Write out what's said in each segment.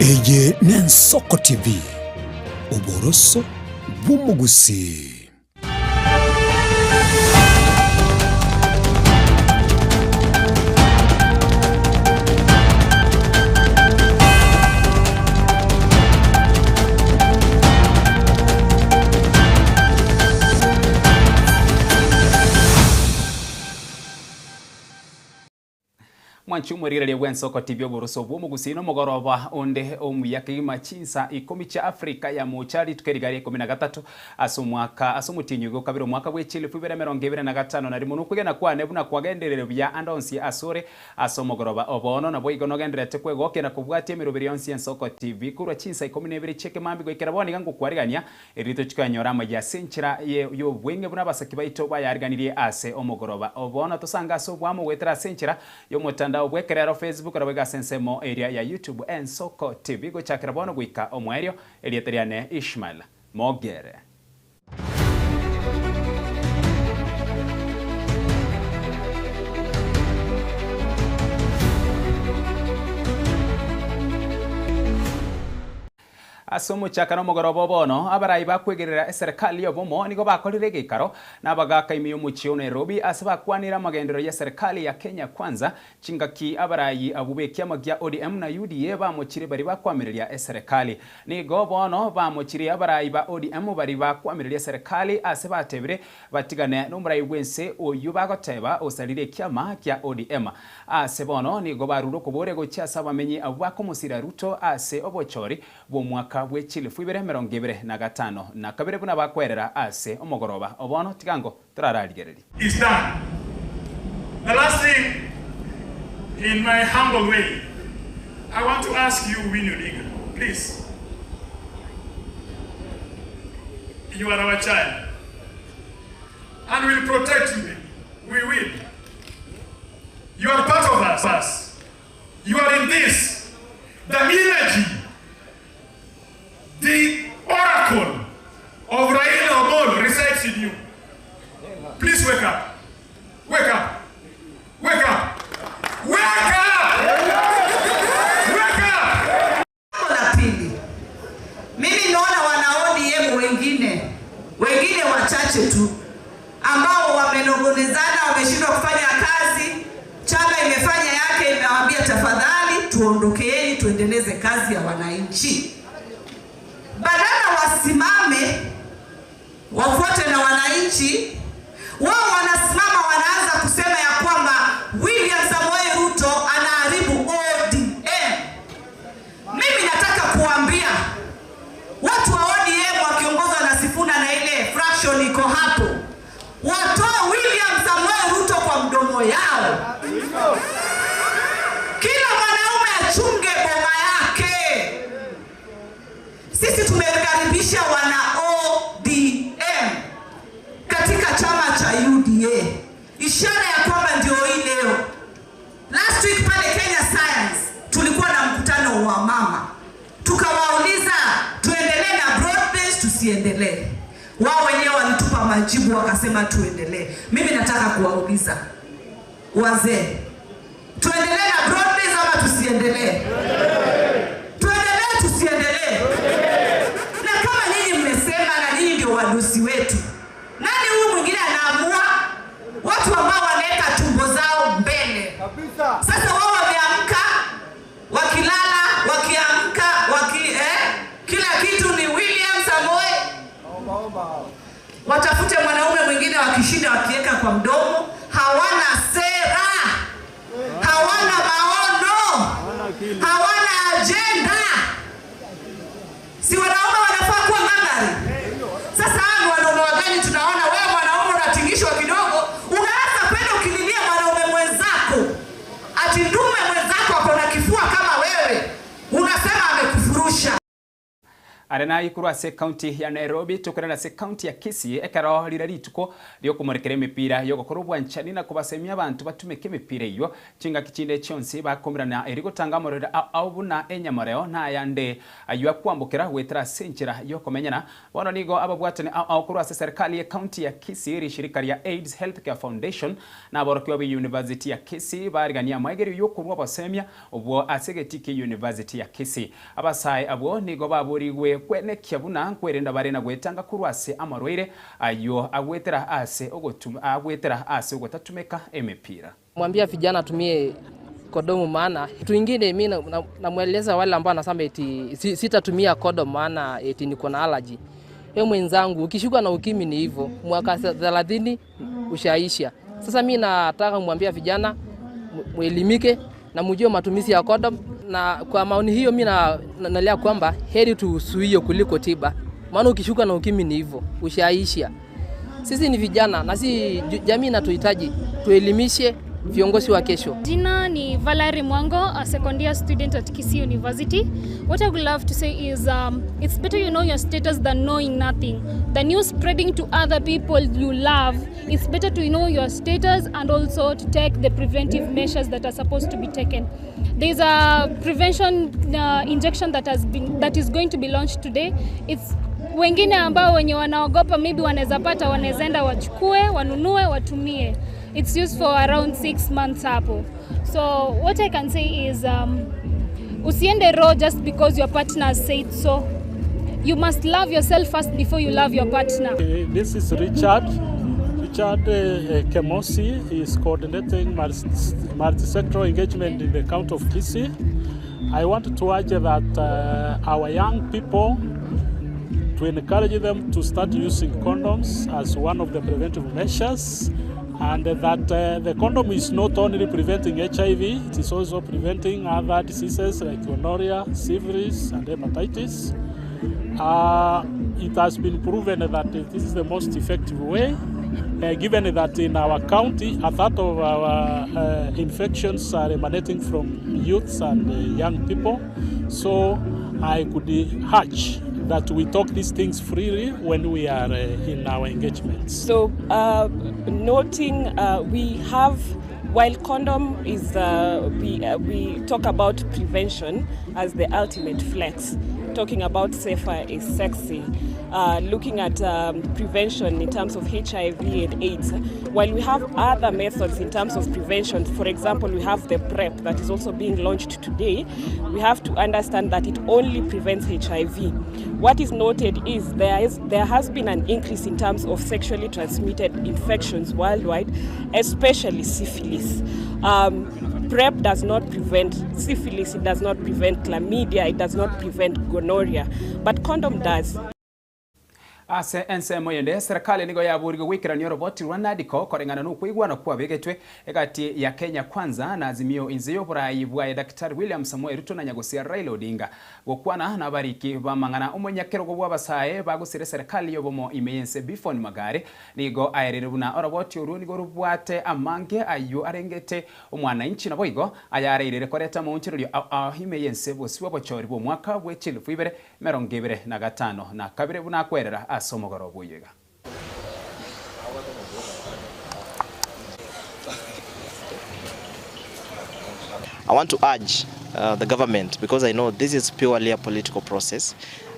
Eye n'Ensoko TV, oboroso bw'omogusii. Mwanchi omorigereria bw'ensoko TV oboroso bw'omogusii na omogoroba onde omuya kegima chinsa ikomi chia Afrika ya mocha rituko eriga ria ikomi na gatato ase omwaka ase omotienyi ogo kabere omwaka bwe chilifu ibere emerongo ibere na gatano na rimo nokwegena kwane buna kwagenderere buya ande onsi asore ase omogoroba obono nabo igo nogenderete kwegokia na kobwatia emeroberi yonsi y'ensoko TV korwa chinsa ikomi na ibere chi'ekemambi goikera bono iga ngokwarigania erito chikanyora amaya ase enchera y'obweng'e buna abasaki baito bayariganirie ase omogoroba obono tosanga ase obwamo goetera ase enchera y'omotandao bw'ekerero Facebook nabo iga ase ensemo eria ya YouTube Ensoko TV gochakera bono goika omoerio erieta riane Ishmael Mogere. Ase omochakano omogoroba o bono, abarai bakwegerera eserekari y'obomo nigo bakorire egeikaro nabagaaka ime y'omochie o Nairobi ase bakwanire amagenderero y'eserekari ya Kenya Kwanza chingaki abarai abwo b'ekiama gia ODM na UDA bamochire baria bakoamereria eserekari. Nigo bono bamochirie abarai ba ODM baria bakoamereria eserekari ase batebire batigane nomorai bw'ense oyio bagoteba osarire ekiama kia ODM. Ase bono nigo barure okoboria gochia ase abamenyi abwo bakomosira Ruto ase obochori bw'omwaka bwe chilifu ibere emerongo ebere na gatano na kabere buna bakwerera ase omogoroba o bono tigango torararigererie. Is done. The last thing, in my humble way, I want to ask you, Winnie Odinga, please. You are our child. And we'll protect you. We will. You are part of us. You are in this. The energy, the oracle of Raila Amolo resides in you. Please wake up. Wake up. Wake up. Wake up! Wake up! Jambo la pili, mimi naona wana ODM wengine, wengine wachache tu ambao wamenongonezana, wameshindwa kufanya kazi. Chama imefanya yake, imewaambia tafadhali tuondokeeni, tuendeleze kazi ya wananchi. Badala wasimame wafuate na wananchi, wao wanasimama wanaanza kusema ya kwamba William Samoei Ruto anaharibu ODM. Mimi nataka kuambia watu wa ODM wakiongozwa na Sifuna na ile fraction iko hapo, watoe William Samoei Ruto kwa mdomo yao. Kila mwanaume achunge boma yake. Sisi tumekaribisha wana ODM katika chama cha UDA, ishara ya kwamba ndio hii leo. Last week pale Kenya Science tulikuwa na mkutano wa mama, tukawauliza tuendelee na broad base tusiendelee. Wao wenyewe walitupa majibu wakasema tuendelee. Mimi nataka kuwauliza wazee, tuendelee na broad base ama tusiendelee? Tuendelee tusiendelee? Na kama nyinyi mmesema na nyinyi ndio wadosi wetu, nani huyu mwingine anaamua? Watu ambao wanaweka tumbo zao mbele. Sasa wao wameamka, wakilala, wakiamka, kila kitu ni William Samoei. Watafute mwanaume mwingine wakishinda wakiweka kwa mdomo. Hawana sera, hawana maono, hawana agenda. Si wanaume wanafaa kuwa ngangari? Sasa hawa ni wanaume wagani tunaona? Wewe mwanaume unatingishwa kidogo, unaanza kwenda ukililia mwanaume mwenzako, ati ndume mwenzako ako na kifua kama wewe, unasema amekufurusha. Arena ikurwa ase county ya Nairobi tukorera ase county ya Kisii ekero rira rituko ryokumurikira emipira yogokora obwanchani na kubasemia abantu batumeke emipira iyo chingaki chinde chionsi bakomirana erigotanga amorero au buna enyamoreo nayande ayo akwambukira gwetera ase enchera yokomenyana. Bono nigo ababwatani au kurwa ase serikali ya county ya Kisii rishirika rya AIDS Healthcare Foundation na aborokiwa be University ya Kisii barigania amaegerio yokorwa basemia obwo ase University ya Kisii. Abasai abo nigo baborigwe kwenekia buna nkwerenda bare na gwetanga kurwase amarwaire ayo agwetera ase ogotuma agwetera ase ogotatumeka emipira. Mwambia vijana tumie kondomu, maana kitu kingine mimi namueleza wale ambao anasema eti sitatumia kondomu maana eti niko na allergy. Wewe mwenzangu ukishikwa na ukimwi ni hivyo, mwaka 30 ushaisha. Sasa mimi nataka kumwambia vijana muelimike na mjue matumizi ya kondom, na kwa maoni hiyo mimi nalia kwamba heri tusuie kuliko tiba. Maana ukishuka na ukimwi ni hivyo, ushaisha. Sisi ni vijana na si jamii inatuhitaji, tuelimishe viongozi wa kesho. Jina ni Valerie Mwango, a second year student at Kisii University. What I would love to say is it's better you know your status than knowing nothing. Than you spreading to other people you love, it's better to know your status and also to take the preventive measures that are supposed to be taken. There's a prevention injection that is going to be launched today. It's wengine ambao wenye wanaogopa maybe wanaweza pata, wanaweza enda wachukue, wanunue, watumie. It's used for around 6 months hapo. So what I can say is usiende raw just because your partner said so. You must love yourself first before you love your partner. This is Richard. Richard Kemosi is coordinating multi-sectoral engagement in the county of Kisii. I want to urge that our young people, to encourage them to start using condoms as one of the preventive measures, and that the condom is not only preventing HIV, it is also preventing other diseases like gonorrhea, syphilis, and hepatitis. It has been proven that this is the most effective way, given that in our county, a third of our infections are emanating from youths and young people. So I could urge that we talk these things freely when we are in our engagements. So noting we have, while condom is, we talk about prevention as the ultimate flex, talking about safer is sexy, looking at prevention in terms of HIV and AIDS. While we have other methods in terms of prevention, for example, we have the PrEP that is also being launched today, we have to understand that it only prevents HIV. What is noted is there has been an increase in terms of sexually transmitted infections worldwide, especially syphilis. PrEP does not prevent syphilis, it does not prevent chlamydia, it does not prevent gonorrhea, but condom does. Ase ensemo yende serikali nigo yaburige gwikirania roboti rwa NADCO korengana n'okwigwana kwa begetwe egati ya Kenya Kwanza na Azimio inziyo burayi bwa Dr. William Samoei Ruto na Nyagosia Raila Odinga gokwana na bariki bamangana omonyakero gwa basae bagusire serikali yobomo imeyense Bifon Magare nigo aerere buna oroboti oru nigo rubwate amange ayo arengete omwananchi naboigo ayareire koreta monchirio imeyense bosiwa bochori bo mwaka bwe 2025 na kabire buna kwerera asomogoro buyega. I want to urge the government, because I know this is purely a political process,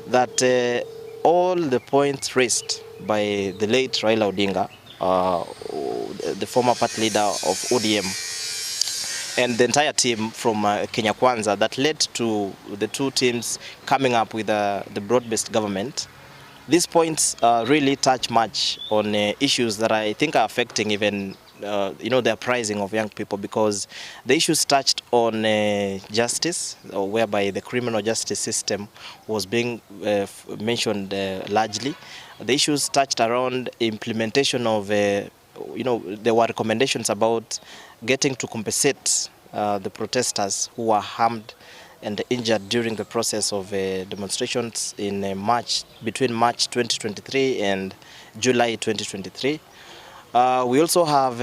that all the points raised by the late Raila Odinga, the former party leader of ODM, and the entire team from Kenya Kwanza that led to the two teams coming up with the broad-based government, these points really touch much on issues that I think are affecting even the uprising of young people, because the issues touched on justice, whereby the criminal justice system was being mentioned largely. The issues touched around implementation of, there were recommendations about getting to compensate the protesters who were harmed and injured during the process of demonstrations in March, between March 2023 and July 2023. We also have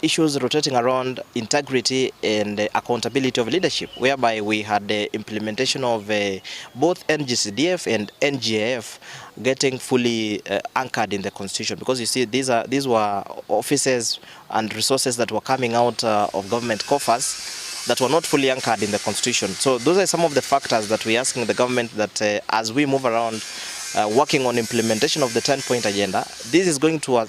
issues rotating around integrity and accountability of leadership, whereby we had the implementation of both NGCDF and NGAF getting fully anchored in the constitution. Because you see, these were offices and resources that were coming out of government coffers that were not fully anchored in the constitution. So those are some of the factors that we're asking the government that as we move around working on implementation of the 10-point agenda, this is going to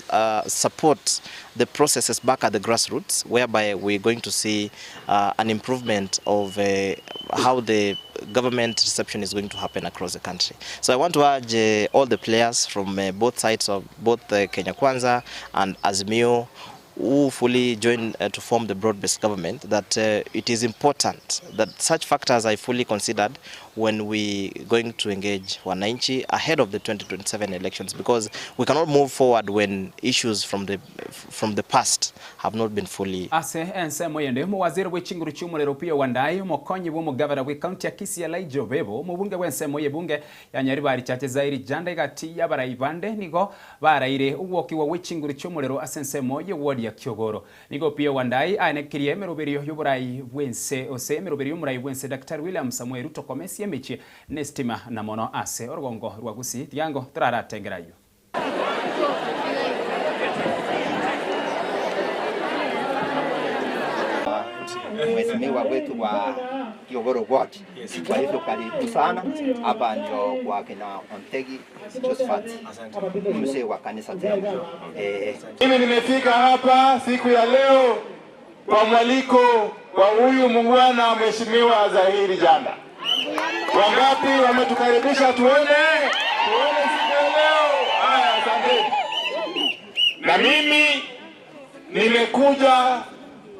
support the processes back at the grassroots, whereby we're going to see an improvement of how the government reception is going to happen across the country. So I want to urge all the players from both sides of both Kenya Kwanza and Azimio, who fully join to form the broad-based government, that it is important that such factors are fully considered when we going to engage wananchi ahead of the 2027 elections, because we cannot move forward when issues from the past have not been fully. Ase ensemo yende muwaziri w'echinguru cy'umuriro Opiyo Wandayi, omukonyi w'omugavana w'ekaunti ya Kisii Elijah Obebo, omubunge w'ensemo y'ebunge ya Nyaribari Chache Zairi Janda igati y'abarayi bande nigo baraire ogwokiwa w'echinguru cy'umuriro ase ensemo y'ewodi ya Kiogoro. Nigo Opiyo Wandayi anekirie emeroberio y'oburayi bwense ose emeroberio y'omurayi bwense Dr. William Samuel Ruto komesi emichi nestima na mono ase orugongo rwa Gusii tiango turaratengerayo. Mheshimiwa wetu wa Kiogoro Ward. Kwa hivyo karibu sana. Hapa ndio kwa kina Ontegi Josephat, mzee wa kanisa tena. Mimi nimefika hapa siku ya leo kwa mwaliko wa huyu muungwana Mheshimiwa Zahiri Janda. Wangapi wametukaribisha? Tuone siku ya leo. Haya, asante. Na mimi nimekuja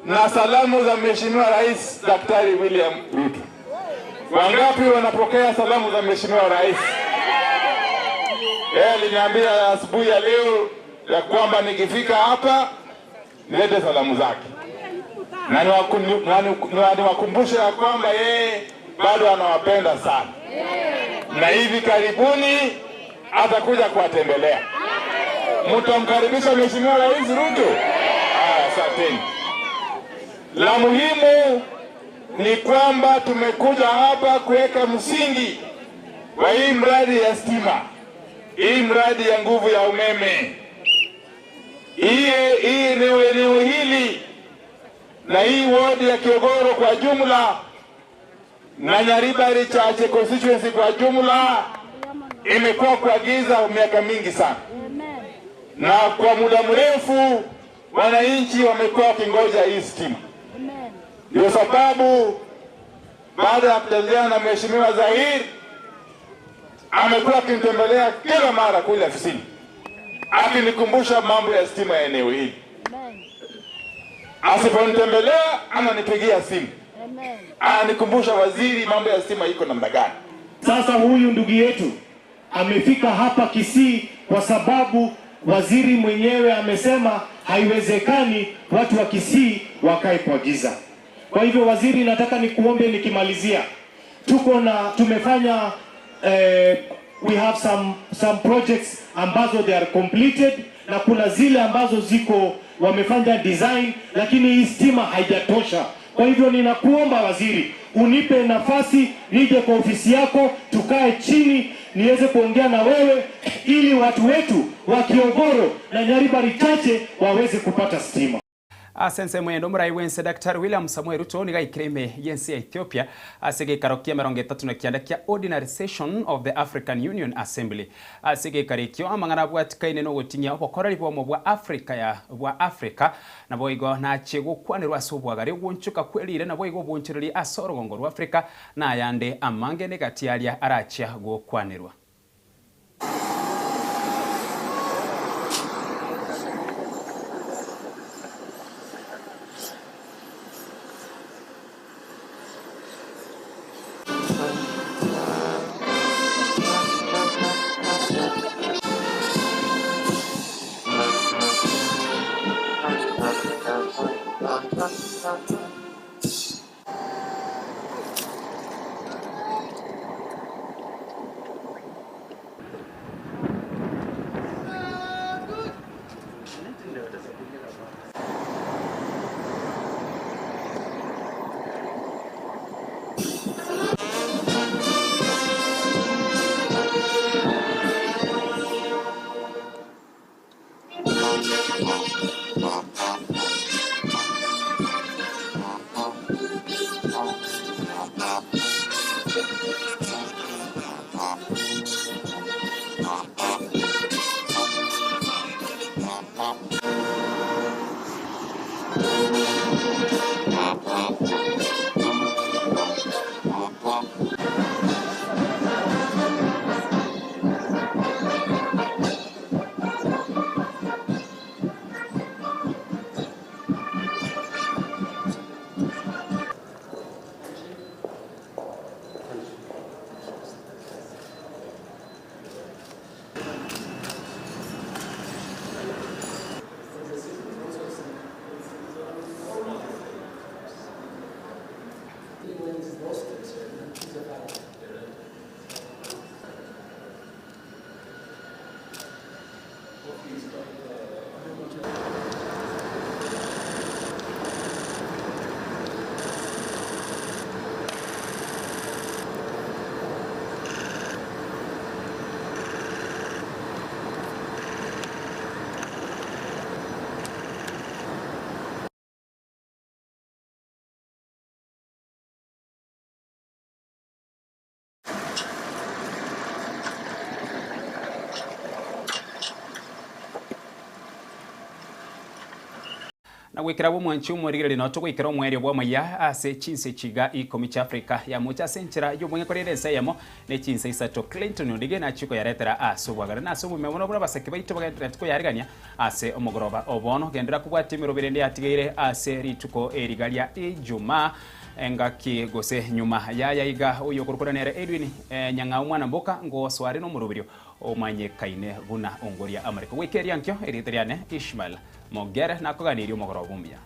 na salamu za Mheshimiwa Rais Daktari William Ruto. Wangapi wanapokea salamu za Mheshimiwa Rais? Yeye aliniambia asubuhi ya leo ya kwamba nikifika hapa nilete salamu zake. Na niwakumbushe ya kwamba yeye bado anawapenda sana. Na hivi karibuni atakuja kuwatembelea. Mtamkaribisha Mheshimiwa Rais Ruto? Asanteni. La muhimu ni kwamba tumekuja hapa kuweka msingi wa hii mradi ya stima, hii mradi ya nguvu ya umeme. Hii eneo hili na hii ward ya Kiogoro kwa jumla na Nyaribari Chache constituency kwa jumla imekuwa kwa giza miaka mingi sana. Na kwa muda mrefu wananchi wamekuwa wakingoja hii stima. Ndio sababu baada ya kujadiliana na Mheshimiwa Zahir, amekuwa akinitembelea kila mara kule ofisini akinikumbusha mambo ya stima ya eneo hili. Asiponitembelea ananipigia simu, ananikumbusha waziri mambo ya stima iko namna gani. Sasa huyu ndugu yetu amefika hapa Kisii kwa sababu waziri mwenyewe amesema haiwezekani watu wa Kisii wakae kwa giza. Kwa hivyo waziri, nataka nikuombe nikimalizia. Tumefanya we have some projects ambazo they are completed, na kuna zile ambazo ziko wamefanya design, lakini hii stima haijatosha. Kwa hivyo ninakuomba waziri, unipe nafasi nije kwa ofisi yako, tukae chini niweze kuongea na wewe ili watu wetu wa Kiogoro na Nyaribari Chache waweze kupata stima. Asense mwendo murai wense Dr. William Samuel Ruto niga ikireme yensi ya Ethiopia asige karokia 39 kia ordinary session of the African Union Assembly. Asige karikio amangana bwatikaine no gotinya obokoreri bwomo bwa Africa ya bwa Africa na boigo na chegukwanirwa asobwagare gwonchuka kwelire na boigo bonchereri asorogongo rwa Africa na yande amange negatiaria arachia gokwanirwa. Na gwikira bumwanchi umurigire no tugwikira omwerio bwa maya ase chinse chiga ikomi cha Africa ya mucha senchera yobonye korere enseyemo ne chinse isato Clinton ondige na chiko yaretera ase obwagare na ase obume bono buna baseke baito bagendera tuko yarigania ase omogoroba obono gendera kubwati emirobere ndi atigeire ase rituko erigaria Ijumaa engaki gose nyuma yaya iga uyo kurukura nere Edwin nyanga umwana mboka ngo swari no murubirio omanye kaine buna ongoria Amerika wikeria nkyo eriteriane Ishmael Mogere nakoganirio mogoroba omuya.